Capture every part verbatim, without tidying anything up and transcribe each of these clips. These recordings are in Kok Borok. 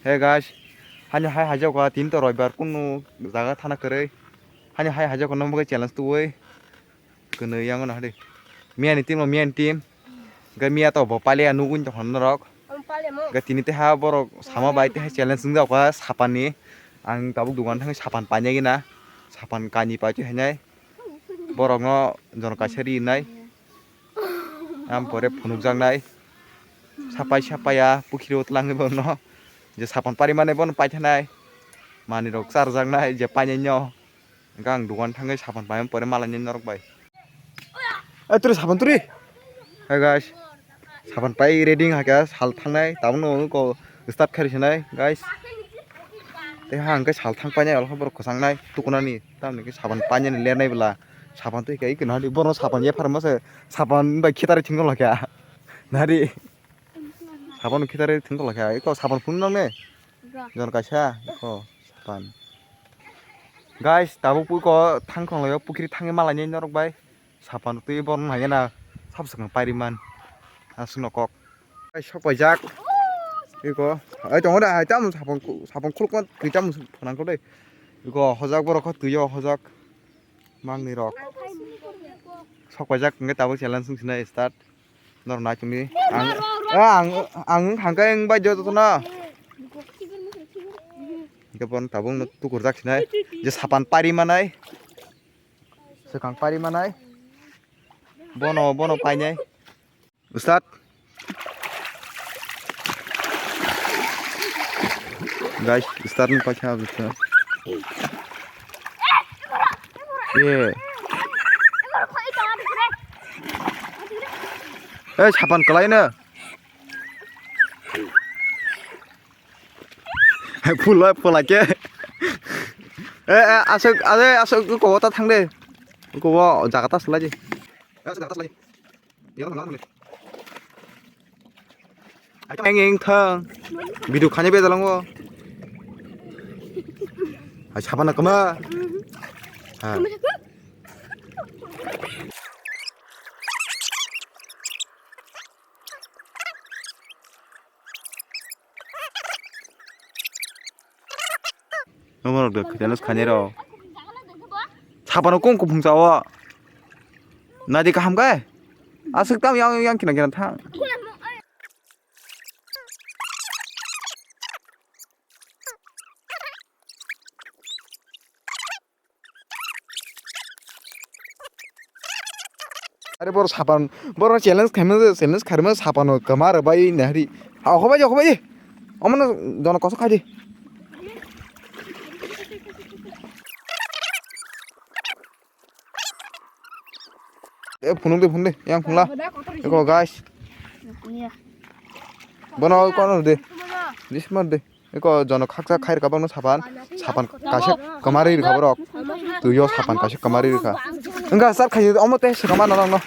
Hey guys, hani hai hajok ka tin to roibar kunu jaga thana kwrwi. Hani hai hajok no bagwi challenge tuwi. Kwnwi yang no hari. Miya ni team, miya ni team. Ga miya to bo pale anu un to hon norok. Ga tini te ha borok sama bai te ha challenge ngjak ka sapan ni. Ang tabuk dugan thang sapan panya gina. Sapan kani pai tu henai. Borok no jon kaisa ri nai. Am pore phunukjaknai. Sapai sapaiya pukhiro tlangwi bono. Je sapan pari mane bono paithanai. Manwi rok charjaknai je painai no. Hwnkhe ang dukan thangwi sapan paimani pore malainai norok bai. Eh, turi sapan turi. Hey guys. Sapan pai ready hakhe sal thangnai. Tabukno ko start khairi sinai guys. Tei ha hwnkhe sal thang painai alkha borok kwchangnai tukunani. Tamni khe sapan painani lernai bwla. Sapan twi khe iko nahadi borno sapan yapharma se sapan bai khitari thwngwi lakha. Nahadi. Sapan khitari thwngwi lakha. Iko sapan phunuknang ne? Jon kaisa. Iko sapan. Guys, tabuk puiko thangkhong laio pukhiri thangwi malainai norok bai. Sapan twi borno nangya na sab swkang pairiman. Aswkno kok. Ai sok paijak. Iko. Ai tongo da, ai tamo sapang, sapang khulukma twi tamo phunang kho dei. Iko hojak borok kho twi o hojak. Mangni rok. Sok paijak hwnkhe tabuk challenge wng sinai start. Nor nai chungni. Ang, ah, ang, ang hangkhe ang bai joto na. Hwnkhe bon tabuk no tukurjak sinai. Je sapan pari manai. Swkang pari manai. Bono, bono painai. Ustad. Guys, start ni paikha abisa. Eh. Eh, sapan kalai na. Hai, pula, pula ke. Eh, eh, asok, ade, asok, ko kota thang de. Ko jaga ta selai. Eh, jaga ta selai. Eng eng thang. Video khani be dalango. Hai, sabana kama. Ha. Norok de khwtales khainai rok. Sapano kung kuphung chao. Nadi kaham kai. Aswk tam yang yang kina kina thang. Are boro sapan, boro challenge khaima, challenge khaima sapano kwma rwbai nahri. Ha, okhobai, okhobai. Omono jono koso khai di. E phunuk de, phun de, yang phungla. Eko guys. Bono kono de. Dismar de. Eko jono khaksa khair kabang no sapan, sapan kaisa kamari rikha borok. Tuyo sapan kaisa kamari rikha. Engka sar khai omo te sekama norok no.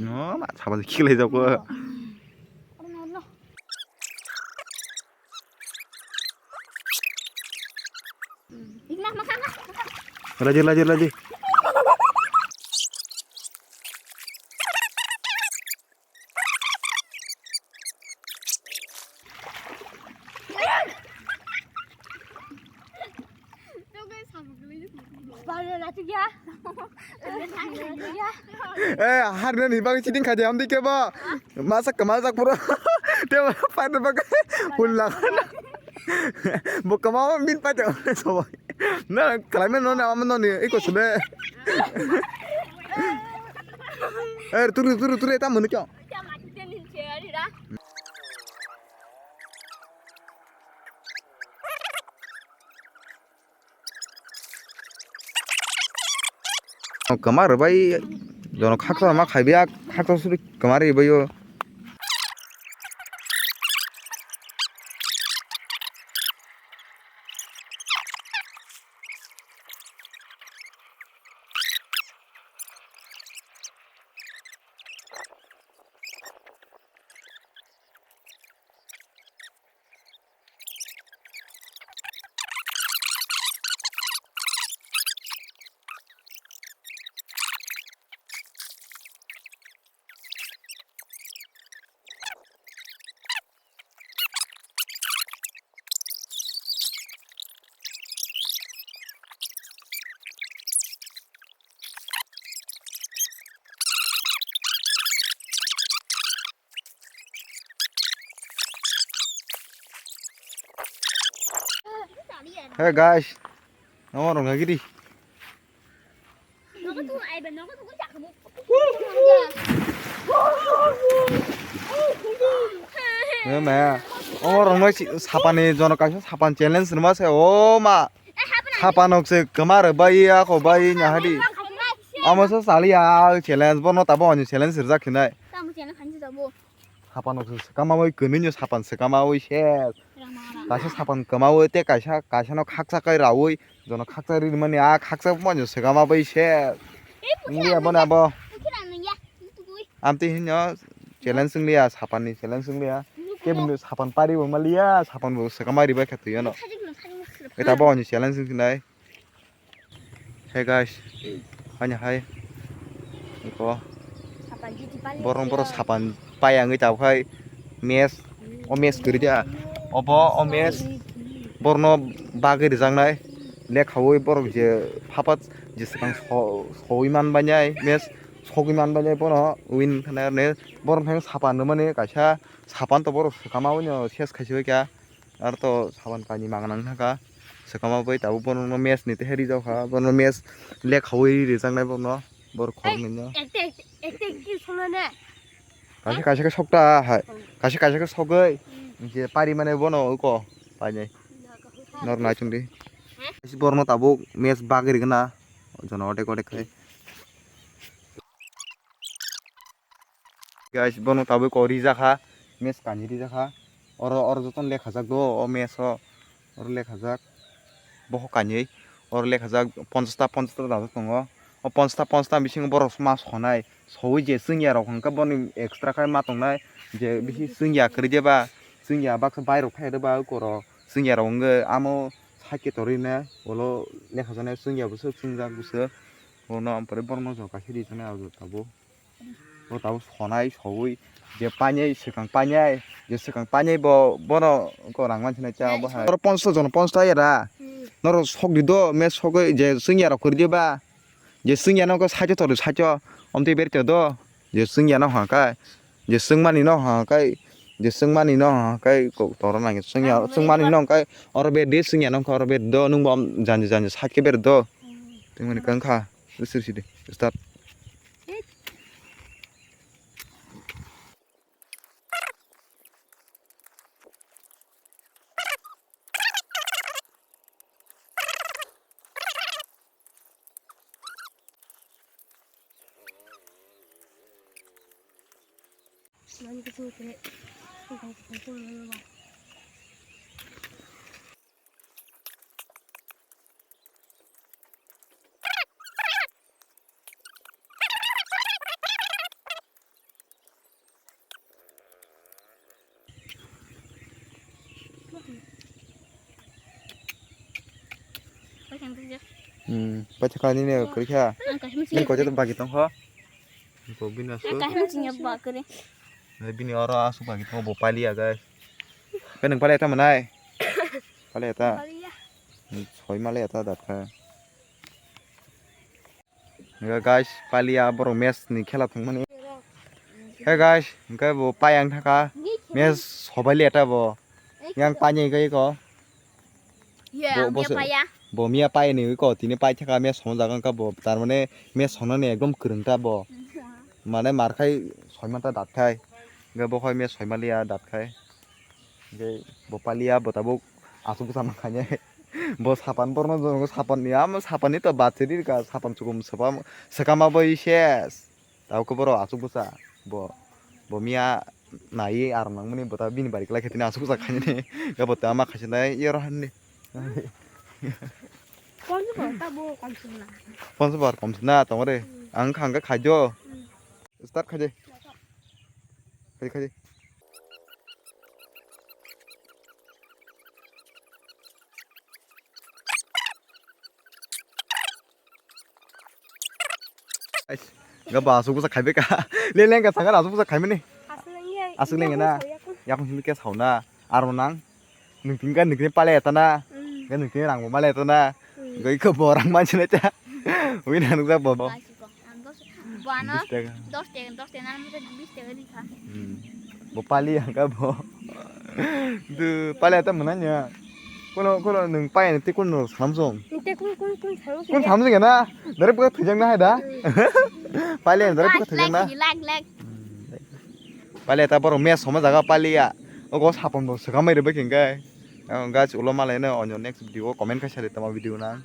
No, ma, sabal kikilai jabo. Laju, laju, laju. Eh, harnani bagwi cheating khaidi, amtwi khe bo. Masa kwmajak phuru. Tei bo paina bagwi hul lang. Bo kwma min paito. Na, kwlaimano na, amano ni, iko sube. Eh, turu, turu, turu, eta munu kyo. Kwma rwbai, jono khaksa ma khaibiya, khaksa suri kwma rwbaio. Hey guys, namo rong giri. Maya, omo rong noi sapani jono kaisa sapan challenge rwma se o ma. Sapanok se kwma rwbai ako bai nyahadi. Amo se saliya challenge bono tabo ani challenge rwjak khinai. Sapanok se swkamawi kwnwi no sapan swkamawi se. Kaisa sapan kwmawi tei kaisa, kaisa no khaksa kai rawi jono khaksa ri mani a khaksa mani swkamawi se. Wngya bono abo. Amtwi hino challenge wngliya sapan ni challenge wngliya. Kebini sapan pari bo maliya sapan bo swkama ribai kha twi ano. Eta bo ani challenge wngkhinai. Hey guys, hani hai. Iko. Borong borok sapan payangwi tabkhai mes, o mes kwrwi dia. Obo o mes borno bagwi rwjaknai. Lekhawi borok je phapat je swkang so-, sowi manbainai mes sogwi manbainai bono win khnai ne borok phai sapan rwmani kaisa sapan to borok swkama wino ses khaisi bai kha. Aro to saban kainwi mangang nang thangkha. Swkama bai tabuk bono match ni tehe rijak kha. Bono match lekhawi rijaknai bono. Bor khoroknwi no. Ekte, ekte, ekte, ekte songna ne. Kaisa, kaisa khe sokta hai. Kaisa, kaisa khe sogwi. Hmm. Hinkhe pari mane bono uko painai. Nor nai chwngdi. Borno tabuk match bagwi rigna. Jono odek odek khai. Guys, bono tabuk o rijak kha, match kani rijak kha. Oro, oro jotono lekhajak do, o match o, oro lekhajak. Boho kani, oro lekhajak ponchasta, ponchasta dajak tongo. O ponchasta, ponchasta bisingo borok ma sonai. Sowi je chwngya rok hwnkhe boni extra khai ma tongnai. Je bisi chwngya kwrwi de ba, chwngya baksa bai rok phai de ba ukoro. Chwngya rok hwnkhe amo side khe torwi ne, ulo lekhajaknai chwngya bwswk, chwngjak bwswk. Bono ampore borokno jora khe rijak nai abo tabuk. Bo tabuk sonai sowi je painai swkang painai je swkang painai bo bono ko rang mansinai cha bo hai. Oro ponchash jon ponchash ta era. Hmm. Norok sok di do me sogwi je swngya rok kwrwi di ba. Je swngya no ko side o tor side o omtwi ber to do. Je swngya no ha kai. Je swngmani no ha kai. Je swngmani no ha kai ko toro nang swngya swngmani no kai oro ber di swngya no ko oro ber do nung bo janji janji side khe ber do. Hmm. Tengmani kang kha. Sir sidi. Start. Hmm, paithago nini kwrwikha. Nini koita bagwi tongkho. Bo bini aswk. Bini oro aswk bagwi tongo bo paliya guys. Khe nwng paliya ta mwnai? Paliya ta. Soi maliya ta datkha. Hwnkhe guys, paliya borok match ni khela thwngmani. Hey guys, hwnkhe bo payang thaka match sobai liya ta bo. Yang panya hwnkhe eko. Bo, bo miya se, paya. Bo miya paya ni eko tini pai thaka match song jaga wngkha bo. Tar mane match songnani ekdom kwrwng ta bo. Mane mar khai soi man ta dat khai. Hwnkhe bo khai match soi man liya dat khai. Hwnkhe bo paliya bo tabuk aswk bwsa mankha ne. Bo sapan borno jorogo sapan ni amo sapan ni to bachiri ka sapan chukum sapan swkama bai ses. Tabuk borok aswk bwsa bo bo miya nai aram nangmani bo ta bini bari kwlai khe tini aswk bwsa khainani. Bo ta ma khaisa nai yero hanni. Ponso bar ta bo komsna. Ponso bar komsna tongre. Hmm. Ang khangkhe khaijo. Hmm. Start khaide. Khaide, khaide. Ais, ga ba aswk bwsa khaibe ka. Le leng ka sanga aswk bwsa khaimani. Aswk leng ya. Aswk leng na. Yakung simi ke sauna. Aro nang. Nwng tini ka nwng tini pale eta na. Mm. Ga nwng tini rang bo male eta na. Mm. Ga iko bo rang manchina cha. Wi na nwng ja bo. Bano bis taka. Dos taka, dos taka na, bis taka rikha. Hmm. Bo pali ang ka bo. Du pali ata mana nya. Kono kono nwng payani tei kono samsung. Tei kun kun kun samsung. Kun samsung na? Dari buka thujang na hai da. Pali dari buka thujang na. Lak lak. Pali ta borok mes sama jaga pali ya. Ogo sapon bo sekamai rebe kengkai. Guys ulo malai no onyo next video comment khai sari tama video na.